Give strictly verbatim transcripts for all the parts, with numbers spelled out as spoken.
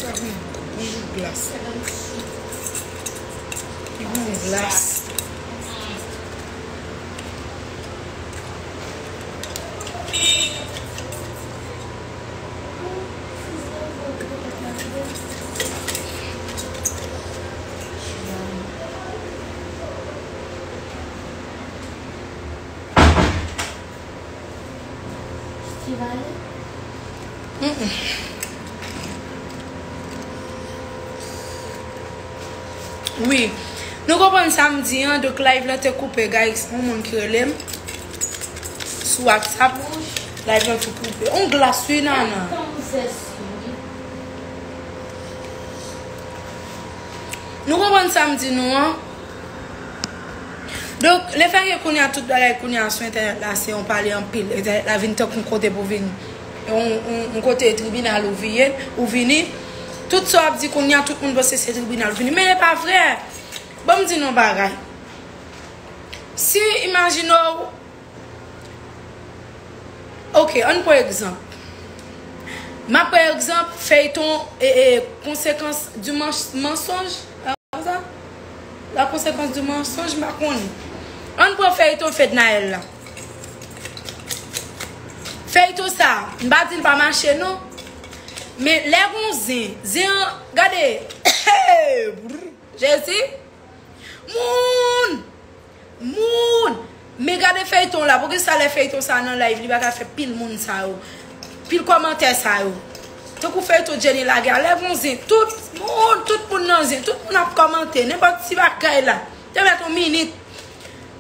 Yon glas. Yon glas. Wi. Nou konprann sa m di an, donk live lan te koupe, guys. Yon moun ki rele m sou WhatsApp. Live lan te koupe. On glas, wi, Nana. Nou konprann sa m di nou an. Donk, lefètke kounye a tout bagay kounye a sou entènèt la, se yon pale anpil. Entènèt la vin tankou yon kote pou vin yon, yon, yon kote tribinal ou vini, ou vini. Tout sa w ap di kounye a, tout moun panse se tribinal ou vini. Men e pa vre. Ban m di nou yon bagay. Si, imajine w, ok, ann pran egzanp. M ap pran egzanp feyton e, e, konsekans di mans-, mansonj. Sa? La conséquence du mensonge, m pa konnen. Ann pran feyton Fednaelle la. Feyton sa, m pa di l pa mache non. Men lè gon zen, zen an, gade. Jezi. Moun! Moun! Men gade feyton la, poukisa lè feyton sa nan live, li pa ka fè pil moun sa yo, pil kòmantè sa yo. Tankou feyton Jenny lage a, lè gon zen, tout moun, tout moun nan zen, tout moun ap kòmante, nenpòt ti bagay la. Te mèt yon minit.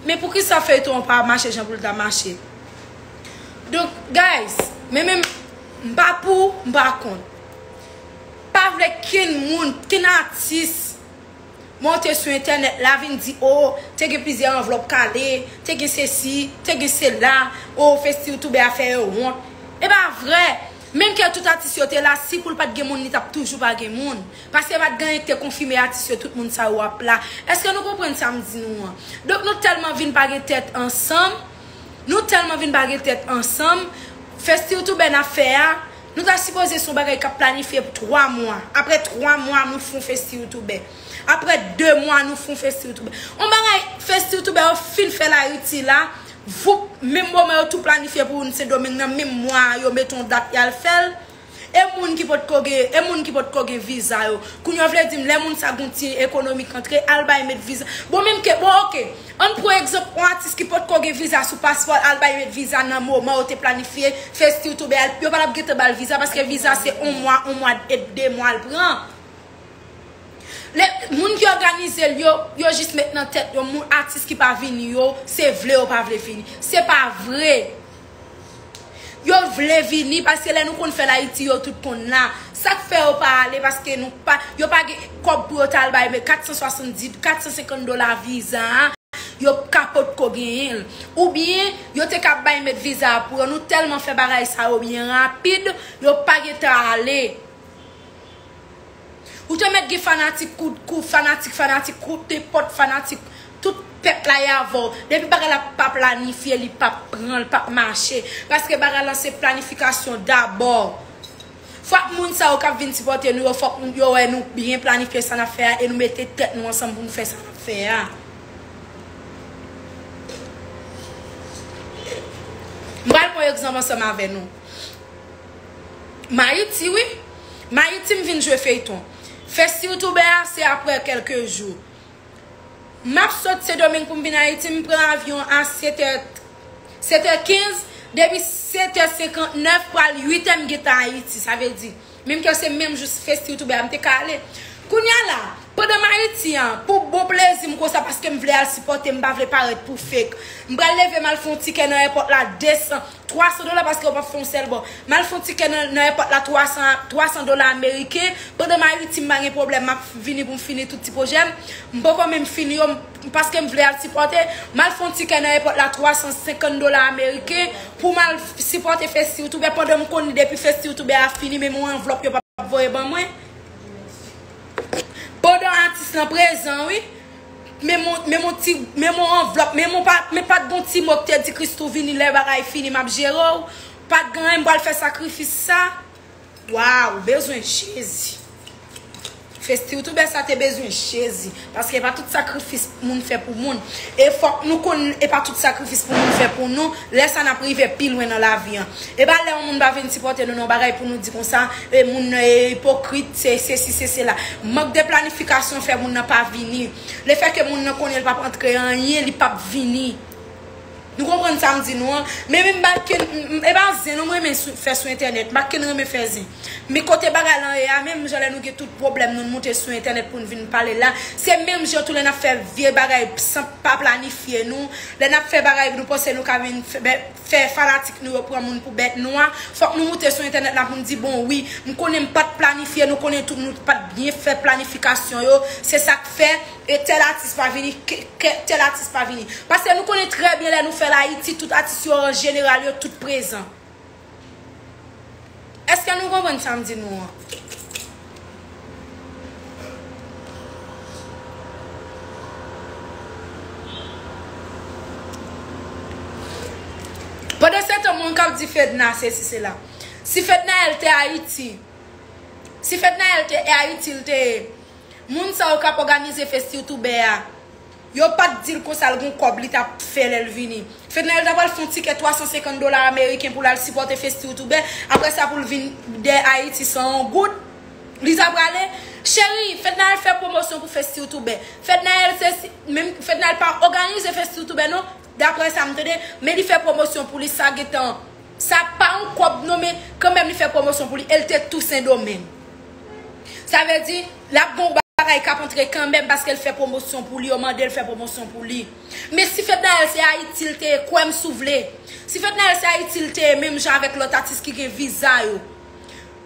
Men poukisa feyton an pa mache jan pou l ta mache? Donk, guys, men menm, m pa pou, m pa kont. Pa vle kenn moun, kenn atis monte sou entènèt la, vin di, o, te gen plizyè anvlòp kale, te gen sesi, te gen sela, o, festival toubè a fè yo wont. E pa vre. Menm ke tout atis yo te la, si pou l pa t gen moun, li t ap toujou pa gen moun. Paske pa t gen anyen ki te konfime atis yo, tout moun sa yo ap la. Èske nou konprann sa m di nou an? Donk, nou tèlman vin pa gen tèt ansanm, nou tèlman vin pa gen tèt ansanm, festival toubè n ap fè a, nou ta sipoze se yon bagay k ap planifye pou twa mwa. Apre twa mwa, nou fè yon festi youtoubè. Apre de mwa, nou fè yon festi youtoubè. Yon bagay, festi youtoubè yo fin fè l Ayiti la, voup, menm moman yo tou planifye pou vin Sendomeng nan, menm mwa a, yo mete yon dat y al fè l. E moun ki potko gen, e moun ki potko gen viza yo. Kounye a w vle di m, lè moun sa gon ti ekonomik antre, al bay met viza. Bon, menm ke, bon, ok. Ann pran egzanp, yon atis ki potko gen viza sou paspò l, al bay met viza nan moman yo te planifye festi youtoubè a, yo pa t ap gentan ba l viza, paske viza se yon mwa, yon mwa e de mwa l pran. Lè, moun ki òganize l yo, yo jis met nan tèt yo, moun, atis ki pa vini yo, se vle yo pa vle vini. Se pa vre. Yo vle vini, paske lè nou konn fè l Ayiti, yo tout konn la. Sa k fè yo pa ale, paske nou pa, yo pa gen kòb pou yo t al bay, men kat san swasanndis, kat san senkant dola viza a, yo ka potko genyen l. Oubyen, yo te ka bay met viza a pou yo. Nou tèlman fè bagay sa yo byen rapid, yo pa gentan ale. Ou te mèt gen fanatik kou, kou, fanatik, fanatik, kou, nenpòt fanatik, tout pèp la ye avè w. Depi bagay la pa planifye, li p ap pran, li p ap mache. Paske bagay la se planifikasyon dabò. Fòk moun sa yo k ap vin sipòte nou yo, fòk nou, yo wè nou byen planifye sa n ap fè a e nou mete tèt nou ansanm pou nou fè sa n ap fè a. M pral pran egzanp ansanm avè nou. M Ayiti, wi. M Ayiti, m vin jwe feyton. Festi youtoubè a, se apre kèlke jou. M ap sot Sendomeng pou m vin Ayiti, m pran avyon a sèt è, sèt è kenz, depi sèt è senkantnèf, pral uit è m gentan Ayiti. Sa vle di, menm ke se menm jou festi youtoubè a, m te ka ale. Kounye a la, pandan m Ayiti an, pou bon plezi m konsa, paske m vle al sipòte, m pa vle parèt pou fake. M pral leve m al fè yon tikè nan èpòt la, de san, twa san dola, paske yo p ap fè yon sèl bò. M al fè yon tikè nan, nan èpòt la, twa san, twa san dola ameriken. Pandan m Ayiti, m pa gen pwoblèm, m ap vini pou m fini tout ti pwojè m. M poko menm fini yo, m, paske m vle al sipòte. M al fè yon tikè nan èpòt la, twa san senkant dola ameriken, pou m al sipòte festi youtoubè, pandan m konnen depi festi youtoubè a fini, menm yon anvlòp yo p ap voye ban mwen. Pandan atis lan prezan, wi. Men mon, men mon ti, men mon anvlòp, men mon pa, men pa t gon ti mo ki te di Christoo vini lè bagay fini m ap jere w. Pa t gen anyen, m pral fè sakrifis sa. Waw, bezwen Jezi. Festival Toubè sa te bezwen Jezi, paske e pa tout sakrifis moun fè pou moun. E fòk nou konn, e pa tout sakrifis pou moun fè pou nou, lè sa n ap rive pi lwen nan lavi an. E pa lè yon moun pa vin sipòte nou nan bagay pou nou di konsa, e moun nan e ipokrit, se sesi, se sela. Mank de planifikasyon fè moun nan pa vini. Lefètke moun nan konnen l p ap antre anyen, li p ap vini. Nou konprann sa m di nou an? Men, men m pa ken, m, m, e pa zen non m renmen sou, fè sou entènèt. M pa ken renmen fè zen. Men kote bagay lan ye a, menm jan lè nou gen tout pwoblèm nou, nou moute sou entènèt pou n vin pale la, se menm jan tou lè n ap fè vye bagay san pa planifye nou, lè n ap fè bagay nou panse nou ka vin fè, bè, fè fanatik nou yo pran moun pou bèt nwa, fòk nou moute sou entènèt la pou n di, bon, wi, m konnen m pa t planifye, nou konnen tout nou pa t byen fè planifikasyon yo, se sa k fè, e tèl atis pa vini, ke, ke tèl atis pa vini. Paske nou konnen trè byen lè nou fè l Ayiti, tout atis yo an jeneral, yo tout prezan. Èske nou konprann sa m di nou an? Pandan se tan, moun k ap di Fedna, sesi, sela. Si Fednaelle te Ayiti, si Fednaelle te Ayiti, l te ye, moun sa yo k ap òganize Festival Toubè a, yo pa t di l konsa l gon kòb li t ap fè lè l vini. Fednaelle ta pral fè yon tikè twa san senkant dola ameriken pou l al sipòte Festival Toubè. Apre sa, pou l vin de Ayiti san yon goud, li ta prale. Cheri, Fednaelle fè pwomosyon pou Festival Toubè. Fednaelle se si, menm Fednaelle pa òganize Festival Toubè non, daprè sa m tande, men li fè pwomosyon pou li, sa gentan. Sa pa yon kòb non, men kanmenm li fè pwomosyon pou li, e l te tou Sendomeng. Sa vle di, l ap gon bagay k ap antre kanmenm paske l fè pwomosyon pou li, yo mande l fè pwomosyon pou li. Men si Fednaelle se Ayiti l te ye, kwè m si w vle. Si Fednaelle se Ayiti l te ye, menm jan avèk lòt atis ki gen viza yo.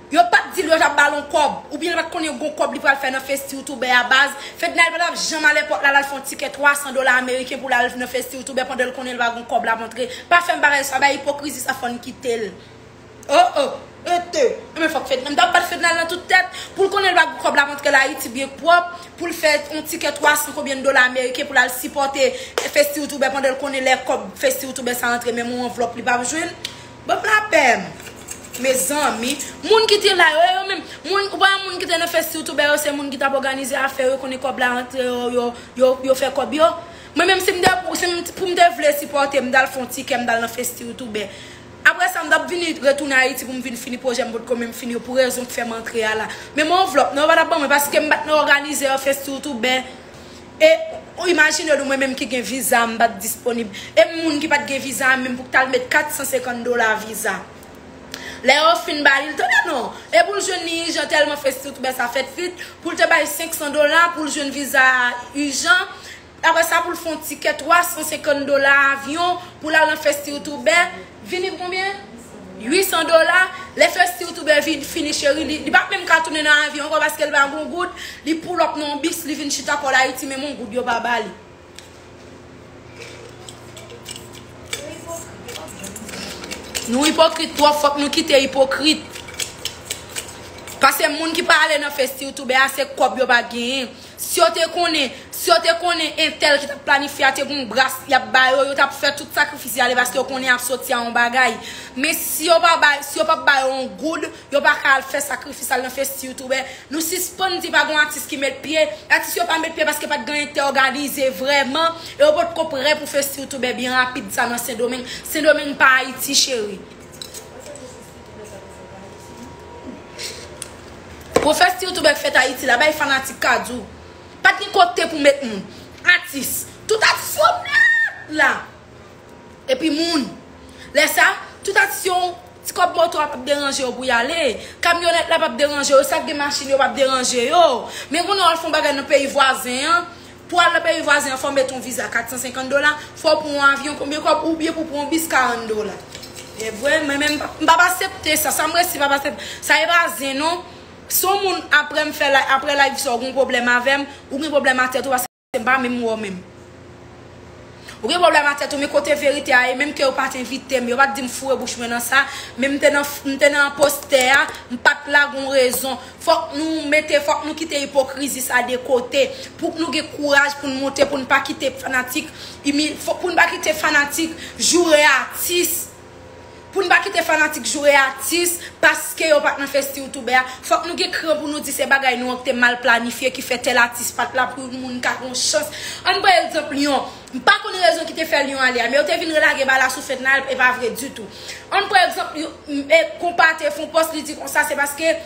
Yo pa t di l yo t ap ba l yon kòb, oubyen l pa t konnen yon kòb li pral fè nan Festival Toubè a baz. Fednaelle pa t ap janm al èpòt la, l al fè yon tikè twa san dola ameriken pou l al nan Festival Toubè pandan l konnen l pa gon kòb l ap antre. Pa fè m bagay sa, bay ipokrizi sa fò n kite l. Oh, oh, ete. Enben fòk Fednaelle, m t ap bat Fednaelle nan tout tèt, pou l konnen l pa gon kòb l ap antre l Ayiti byen pwòp, pou l fè yon tikè twa san konbyen dola ameriken pou l al sipòte Festival Toubè pandan l konnen lè kòb Festival Toubè sa antre, menm yon anvlòp li p ap jwenn. Ban m lapè m. Mezanmi, moun ki te la yo, yo menm, moun, ou pa wè moun ki te nan Festival Toubè yo, se moun ki t ap òganize afè yo, konnen kòb la rantre yo, yo, yo, yo fè kòb yo. Mwen menm si m te, si m, pou m te vle sipòte, m t al fè yon tikè, m t al nan Festival Toubè. Apre sa, m t ap vini retounen Ayiti pou m vin fini pwojè m potko menm fini yo pou rezon k fè m antre a la. Men mwen anvlòp non, yo pa t ap ban mwen paske m pa t nan òganizè Festival Toubè. E ou imajine w mwen menm ki gen viza m pa t disponib. E moun ki pa t gen viza a menm pou k t al met kat san senkant dola viza. Lè yo fin ba li l, tande non. E pou l jwenn li ijan tèlman Festival Toubè sa fèt vit, pou l te bay senk san dola pou l jwenn viza a ijan. Apre sa, pou l fè yon tikè twa san senkant dola avyon, pou l al nan Festival Toubè, vini pou konbyen? Uit san dola. Lè Festival Toubè vin fini, cheri, li, li pa menm ka tounen nan avyon ankò paske l pa gon goud. Li pull up nan yon bis, li vin chita kò l Ayiti, menm yon goud yo pa ba li. Nou ipokrit twòp, fòk nou kite ipokrit. Paske moun ki pa ale nan Festival Toubè a, se kòb yo pa genyen. Si yo te konnen, si yo te konnen entèl ki t ap planifye a te gon bras y ap ba yo, yo t ap fè tout sakrifis y ale paske yo konnen y ap soti a yon bagay. Men si yo pa bay, si yo p ap ba yo yon goud, yo pa ka al fè sakrifis al nan Festival Toubè. Nou sispann di pa gon atis ki met pye. Atis yo pa met pye paske pa t gen entè òganize vrèman. E yo potko prè pou Festival Toubè byen rapid sa nan Sendomeng. Sendomeng pa Ayiti, cheri. Pou Festival Toubè k fèt Ayiti la, bay fanatik kado. Pa t gen kote pou met moun. Atis. Tout atis yo nèt la. Epi moun. Lè sa, tout atis yo, ti kòb moto a p ap deranje yo pou y ale. Kamyonèt la p ap deranje yo. Sa k gen machin yo p ap deranje yo. Men kounye a w al fè yon bagay nan peyi vwazen an. Pou al nan peyi vwazen an, fò w met yon viza kat san senkant dola. Fò w pran yon avyon, konbyen kòb? Oubyen pou pran yon bis, karant dola. E vre, mwen menm, m p ap, m p ap aksepte sa. Sa m resi p ap aksepte. Sa e pa zen, non. Si yon moun apre m fè la, apre live sa, w gen pwoblèm avè m, ou gen pwoblèm a tèt ou, paske se pa menm wè w menm. Ou gen pwoblèm a tèt ou, men kote verite a ye, menm ke yo pa t envite m, yo pa t di m foure bouch mwen nan sa, men m te nan, m te nan postè a, m pa t la gon rezon. Fòk nou mete, fòk nou kite ipokrizi sa de kote, pou nou gen kouraj pou n monte, pou n pa kite fanatik, imi-, fò-, pou n pa kite fanatik joure atis. Pou n pa kite fanatik joure atis paske yo pa t nan festi youtube a, fòk nou gen kran pou nou di se bagay nou an ki te mal planifye ki fè tèl atis pa t la pou yon moun ka gen yon chans. Ann pran egzanp Lion. M pa konn rezon ki te fè Lion ale a, men yo te vin relage bagay la sou Fednaelle, e pa vre ditou. Ann pran egzanp, e konpa te fè yon pòs, li di konsa se paske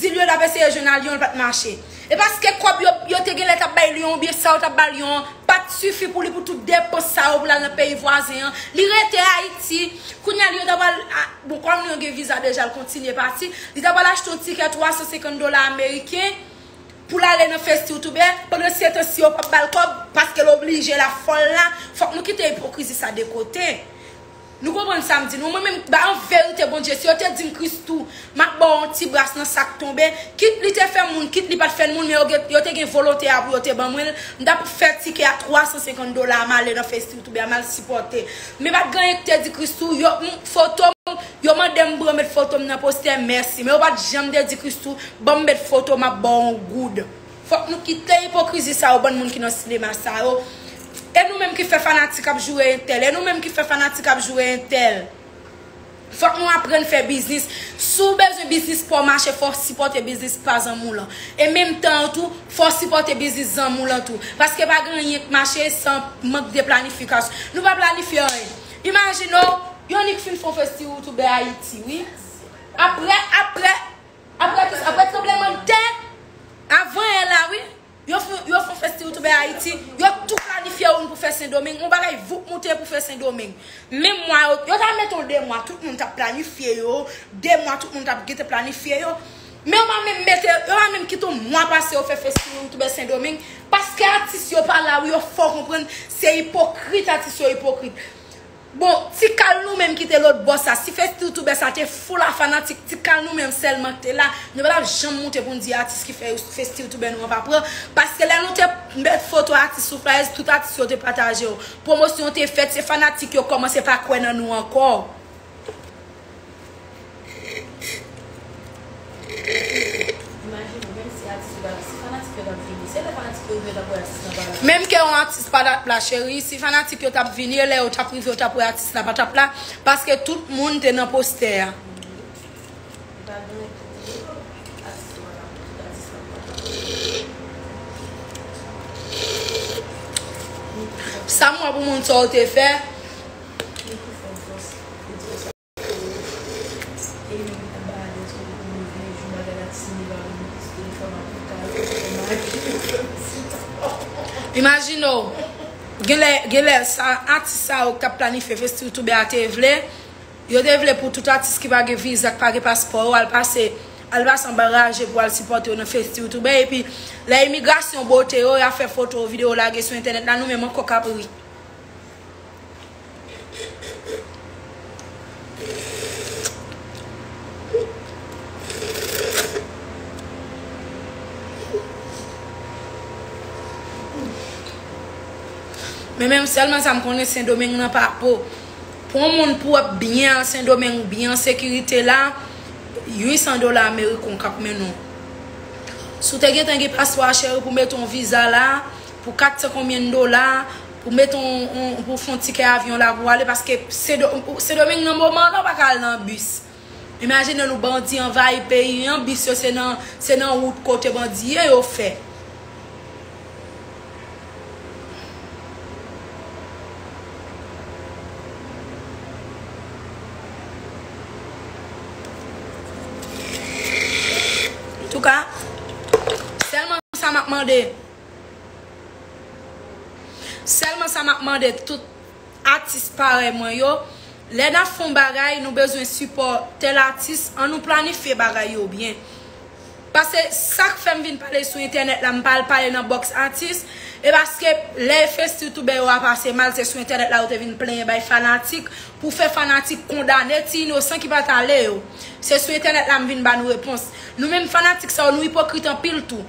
dil yo t ap eseye jwenn a Lion, l pa t mache. E paske kòb yo, yo te genlè t ap bay Lion oubyen sa yo t ap ba Lion an pa t sifi pou li pou tout depans sa yo pou l al nan peyi vwazen an. Li rete Ayiti. Kounye a Lion ta pral, a, bon, kòm Lion gen viza deja, l kontinye pati. Li ta pral achte yon tikè twa san senkant dola ameriken pou l ale nan festi youtube, pandan se tan si yo p ap ba l kòb paske l oblije la fòl la. Fòk nou kite ipokrizi sa de kote. Nou konprann sa m di nou? Mwen menm, ba, an verite, Bondye, si yo te di m, Christoo, m ap ba w yon ti bras nan sa k tonbe, kit li te fè moun, kit li pa t fè moun, men yo, gen- yo te gen volonte a pou yo te ban mwen l, m t ap fè tikè a twa san senkant dola, m ale nan festi youtube a, m al sipòte. Men pa t gen anyen ki te di Christoo, yo, m, foto m, yo mande m pou yo met foto m nan postè, mèsi. Men yo pa t janm te di Christoo, ban m met foto, m ap ba w yon goud. Fòk nou kite ipokrizi sa yo, bann moun ki nan sinema sa yo. E nou menm ki fè fanatik ap joure entèl. E nou menm ki fè fanatik ap joure entèl. Fòk nou aprann fè biznis. Si w bezwen biznis pa w mache, fò w sipòte biznis pa zanmi w lan. E menm tan an tou, fò w sipòte biznis zanmi w lan tou. Paske pa gen anyen k mache san mank de planifikasyon. Nou pa planifye anyen. Imajine w, Yonnik fin fè yon festi youtube Ayiti, wi. Apre, apre, Apre ki sa, apre tranblemanntè, avan yè la, wi, yo fè, yo fè yon festi youtube Ayiti, yo tou planifye youn pou fè Sendomeng, yon bagay voup moute pou fè Sendomeng. Men mwa yo, yo ta mete yon de mwa, tout moun t ap planifye yo, de mwa, tout moun t ap gentan planifye yo. Men yo pa menm mete, yo pa menm kite yon mwa pase yo fè festi youtube Sendomeng, paske atis yo pa la, wi, yo fè w konprann, se ipokrit, atis yo ipokrit. Bon, ti kal nou menm ki te lòt bò sa, si festi youtube sa te full a fanatik, ti kal nou menm sèlman ki te la, nou pa t ap janm moute pou n di atis ki fè festi youtube nou an pa pran, paske lè nou te met foto atis sou flyers, tout atis yo te pataje yo. Pwomosyon te fèt, se fanatik yo kòmanse pa kwè nan nou ankò. Imajine w, menm si atis yo t ap, si fanatik yo t ap vini, se lè fanatik yo rive yo t ap wè atis lan pa la. Menm ke yon atis pa t ap la, cheri, si fanatik yo t ap vini, e lè yo t ap rive, yo t ap wè atis la pa t ap la, paske tout moun te nan postè a. Li pa gen anyen ki di atis yo pa t ap, atis lan pa t ap la. Sa m wè pou moun sa yo te fè. Imajine w, genlè, genlè sa, atis sa yo k t ap planifye festi youtube a te vle, yo te vle pou tout atis ki pa gen viza, ki pa gen paspò yo al pase, al pase anba raje pou al sipòte yo nan festi youtube, epi lè imigrasyon bote yo, y ap fè foto, videyo lage sou entènèt la, nou menm ankò k ap ri. Men menm sèlman sa m konnen, Sendomeng nan pa po. Pou yon moun pou ap byen an Sendomeng, byen an sekirite la, uit san dola ameriken k ap mennen w. Si w te gentan gen paspò a, cheri, pou mete yon viza la, pou kat san konbyen dola, pou mete yon, yon, pou fè yon tikè avyon la pou ale, paske Sendo-, Sendomeng nan moman an, ou pa ka al nan bis. Imajine nou bandi anvayi peyi an, bis yo se nan, se nan wout kote bandi ye yo fè. Antouka, sèlman sa m ap mande. Sèlman sa m ap mande tout atis parèy mwen yo, lè n ap fè yon bagay, nou bezwen sipò tèl atis, ann nou planifye bagay yo byen. Paske sa k fè m vin pale sou entènèt la, m pa al pale nan bòks atis, e paske lè festi youtube yo a pase mal, se sou entènèt la yo te vin plenyen bay fanatik, pou fè fanatik kondane ti inosan ki pa t ale yo. Se sou entènèt la m vin ba nou repons. Nou menm fanatik sa yo, nou ipokrit anpil tou.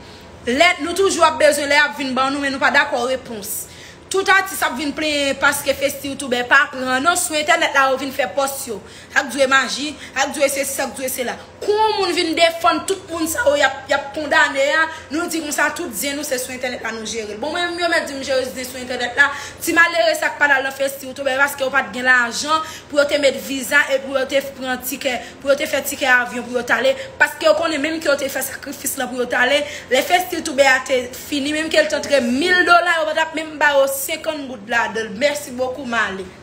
Lè, nou toujou ap bezwen lè y ap vin ban nou, men nou pa dakò repons. Tout atis ap vin plenyen paske Festi Youtubè pa pran non sou entènèt la, yo vin fè pòs yo. Sa k dwe maji, sa k dwe se sa, sa k dwe se la. Kou yon moun vin defann tout moun sa yo y ap, y ap kondane a, nou di konsa tout zen nou se sou entènèt la nou jere l. Bon, mwen menm yo mèt di m jere zen sou entènèt la. Ti malere sa k pa t al nan Festi Youtubè paske yo pa t gen lajan pou yo te met viza e pou yo te pran tikè, pou yo te fè tikè avyon pou yo t ale, paske yo konnen menm ke yo te fè sakrifis lan pou yo t ale, lè Festi Youtubè a te fini, menm ke l t antre mil dola, yo pa t ap menm ba yo senkant goud ladan l. Mèsi bokou, m ale.